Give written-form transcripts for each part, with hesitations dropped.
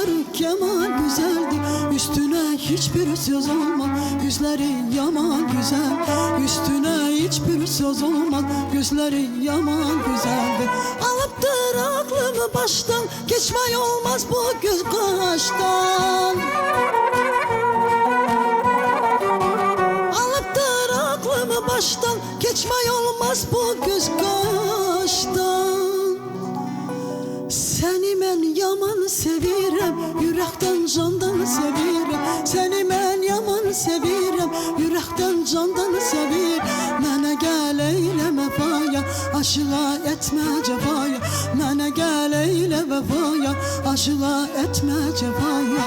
Kaşları keman güzeldi Üstüne hiçbir söz olmaz Yüzleri yaman güzel Üstüne hiçbir söz olmaz Gözleri yaman güzeldi Alıptır aklımı baştan Geçmey olmaz bu göz kaştan Alıptır aklımı baştan Geçmey olmaz bu göz kaştan Seni ben yaman sevirem Yürekten candan sevirem Seni ben yaman sevirem Yürekten candan sevir Mənə gəl eylə vəfaya Aşığa etmə cefaya Mənə gəl eylə vəfaya Aşığa etmə cefaya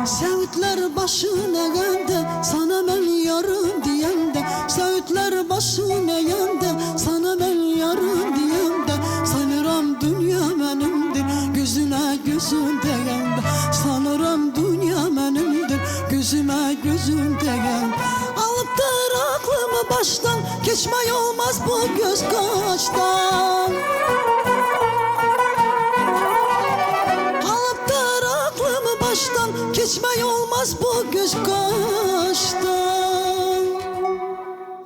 Söğütler başın eğende Sana ben yarım diyende Söğütler başın eğende Sana ben yarım diyende Sanıram dünya benimdir Gözüne gözün değende Sanıram dünya benimdir Gözüme gözün değende Alıptır aklımı baştan Geçmey olmaz bu göz kaçtan Alıptır aklımı baştan Geçmey olmaz bu göz kaştan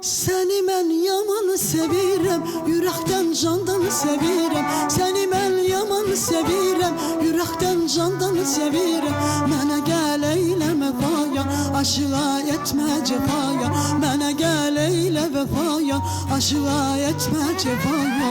Seni ben yaman sevirem Yürekten candan sevirem Seni ben yaman sevirem Yürekten candan sevirem Mənə gəl eylə vəfaya Aşığa etmə cefaya Mənə gəl eylə vəfaya Aşığa etmə cefaya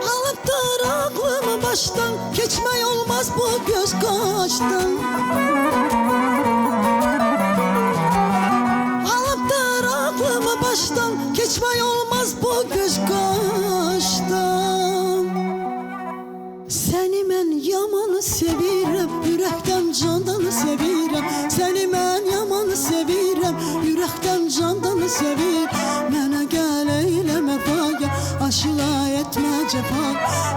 Alıptır aklımı baştan Geçmey olmaz bu göz kaçtan Alıptır aklımı baştan Geçmey olmaz bu göz kaçtan Seni ben yaman sevirem Yürekten candan sevirem Seni ben yaman sevirem Yürekten candan sevir Mənə gəl eylə vəfaya Aşığa etmə cefa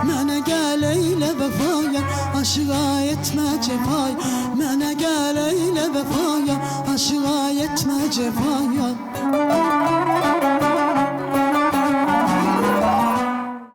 Mənə gəl eylə vəfaya Aşığa etmə cefaya Mənə gəl eylə vəfaya Aşığa etmə cefaya.